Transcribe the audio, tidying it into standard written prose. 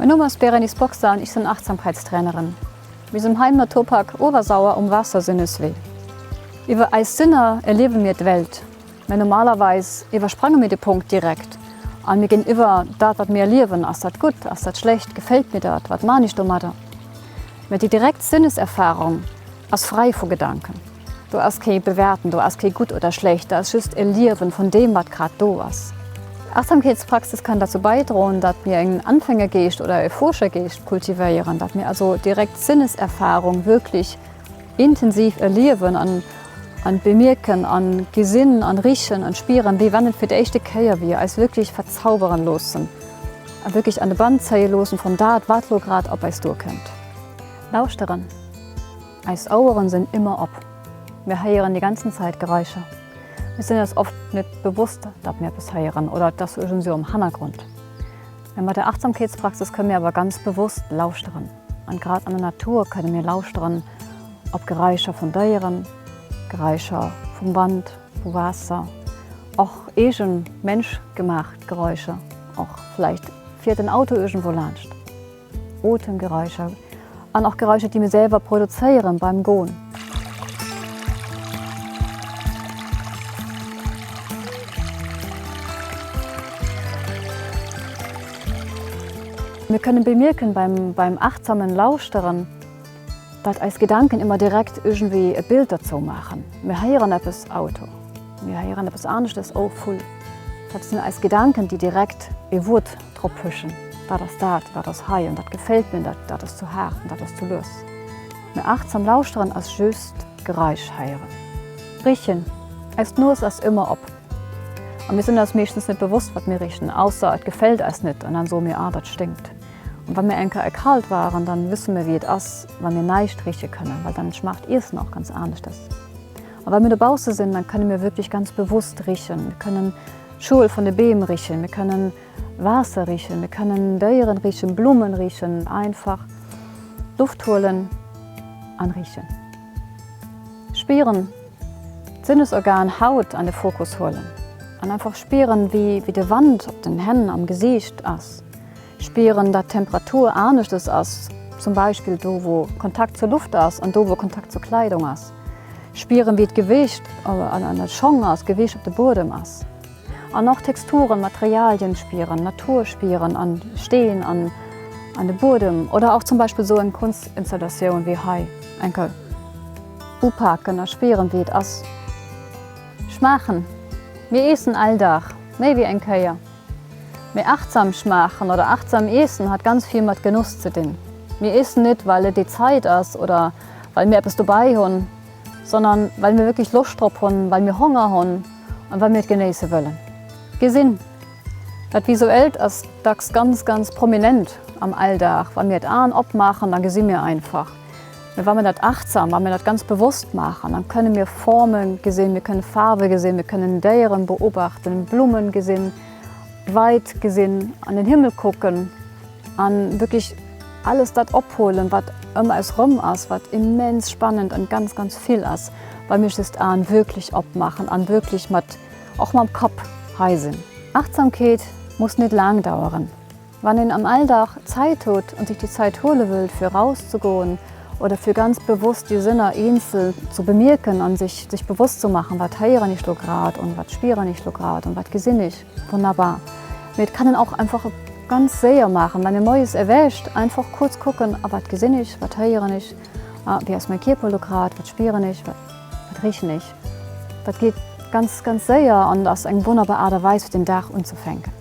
Mein Name ass Bérénice Boxer an ich sinn Achtsamkeitstrainerin. Mir sinn hei im Naturpark Obersauer um Waassersinneswee. Iwwer eis Sinner erliewe mir d'Welt, mä normalerweis iwwersprange mir de Punkt direkt an mir ginn iwwer dat wat mir erliewen, ass dat gutt, ass dat schlecht, gefält mir dat, wat man ech domadder? Mä déi direkt Sinneserfarung ass fräi vu Gedanken. Do ass kee Bewäerten, do ass kee gutt oder schlecht, da ass just Erliewen vun deem, wat grad do ass. Achtsamkeetspraxis kann dazu beidroen, datt mir en Anfängergeescht oder e Forschergeescht kultivéieren, datt mir also direkt Sinneserfarung wierklech intensiv erliewen an an bemierken an gesinn an richen an spieren, wéi wann et fir d'éischte Kéier wier, eis wierklech verzauberen loossen a wierklech an de Bann zéie loossen vun dat, wat lo grad op eis duerkënnt. Lauschteren. Eis Oueren sinn ëmmer op. Mir héieren déi ganzen Zäit Geräischer. Mir sinn eis oft net bewosst, datt mir eppes héieren oder et ass iergendsou am Hannergrond. Mä mat der Achtsamkeetspraxis kënne mir awer ganz bewosst lauschteren. An grad an der Natur kënne mir lauschteren op Geräischer vun Déieren, Geräischer vum Wand, vu Waasser, och eegen menschgemaacht Geräischer, och vläicht fiert en Auto iergendwou laanscht. Otemgeräischer an och Geräischer, déi mir selwer produzéieren beim Goen. Mir kënnen bemierken beim, beim achtsamen Lauschteren, datt eis Gedanken ëmmer direkt iergendwéi e Bild dozou maachen. Mir héieren eppes, Auto. Mir héieren eppes aneschtes, oh Vull. Dat sinn eis Gedanken, déi direkt e Wuert drop pëschen, Dat ass dat, dat ass hei an dat gefält mir, dat, dat ass zu haart an dat ass zu lues. Mä achtsam lauschteren ass just Geräisch héieren. Richen, Eis Nues ass ëmmer op a mir sinn eis meeschtens net bewosst, wat mir richen, ausser et gefält eis net an dann soe mir, ah dat sténkt. An wa mir eng Kéier erkalt waren, dann wësse mir wéi et ass, wa mir näischt riche kënnen, well dann schmaacht Iessen och ganz aneschtes. A wa mir dobausse sinn, dann kënne mir wierklech ganz bewusst richen. Mir kënnen d'Schuel vun de Beem richen, mir kënnen Waasser richen, mir kënnen Déieren richen, Blummen richen, einfach Loft huelen an richen. Spieren, d'Sinnesorgan Haut an de Fokus huelen an einfach spieren, wéi de Wand op den Hänn, am Gesiicht ass. Spieren, dat d'Temperatur aneschtes ass, zum Beispill do wou Kontakt zur Luft ass an do wou Kontakt zur Kleidung ass. Spieren, wéi d'Gewiicht an de Schong ass, d'Gewiicht op de Buedem ass. An och Texturen, Materialien spieren, Natur spieren an Steen an an de Buedem oder och zum Beispill sou eng Kunstinstallatioun wéi hei enke upaken a spieren wéi et ass. Schmaachen, Mir eessen all Dag méi wéi eng Kéier. Mee achtsam schmaachen oder achtsam eessen hat ganz vill mat Genoss ze dinn. Mir eessen net well et déi Zait ass oder well mir eppes dobäi hunn, sondern well mir wierklech Loscht drop hunn, well mir Honger hunn an well mir et genéisse wëllen. Gesinn. Dat Visuellt ass dacks ganz, ganz prominent am Alldag. Wa mir d'Aen opmaachen, da gesi mir einfach. Mee wa mir dat achtsam, wa mir dat ganz bewosst maachen, dann kënne mir Forme gesinn, mir kënne Faarwe gesinn, mir kënnen Déieren beobachten, Blummen gesinn, weit gesinn, an den Himmel kucken an wierklech alles dat ophuelen, wat ëm eis rëm ass, wat immens spannend an ganz, ganz vill ass, wa mir just d'Aen wierklech opmaachen an wierklech mat, och mam Kapp hei sinn. Achtsamkeet muss net laang daueren. Wann een am Alldag Zäit huet an sech déi Zäit huele wëllt fir erauszegoen oder fir ganz bewosst déi Sënner eenzel ze bemierken an sech sech bewosst ze maachen, wat héieren ech lo grad an wat spieren ech lo grad an wat gesinn ech, wonnerbar. Mee et kann een och einfach ganz séier maachen, wann ee moies erwächt, einfach kuerz kucken, a wat gesinn ech, wat héieren ech, a wéi ass mäi Kierper lo grad, wat spieren ech, wat richen ech. Dat geet ganz ganz séier an ass eng wonnerbar Aart a Weis fir den Dag unzefänken.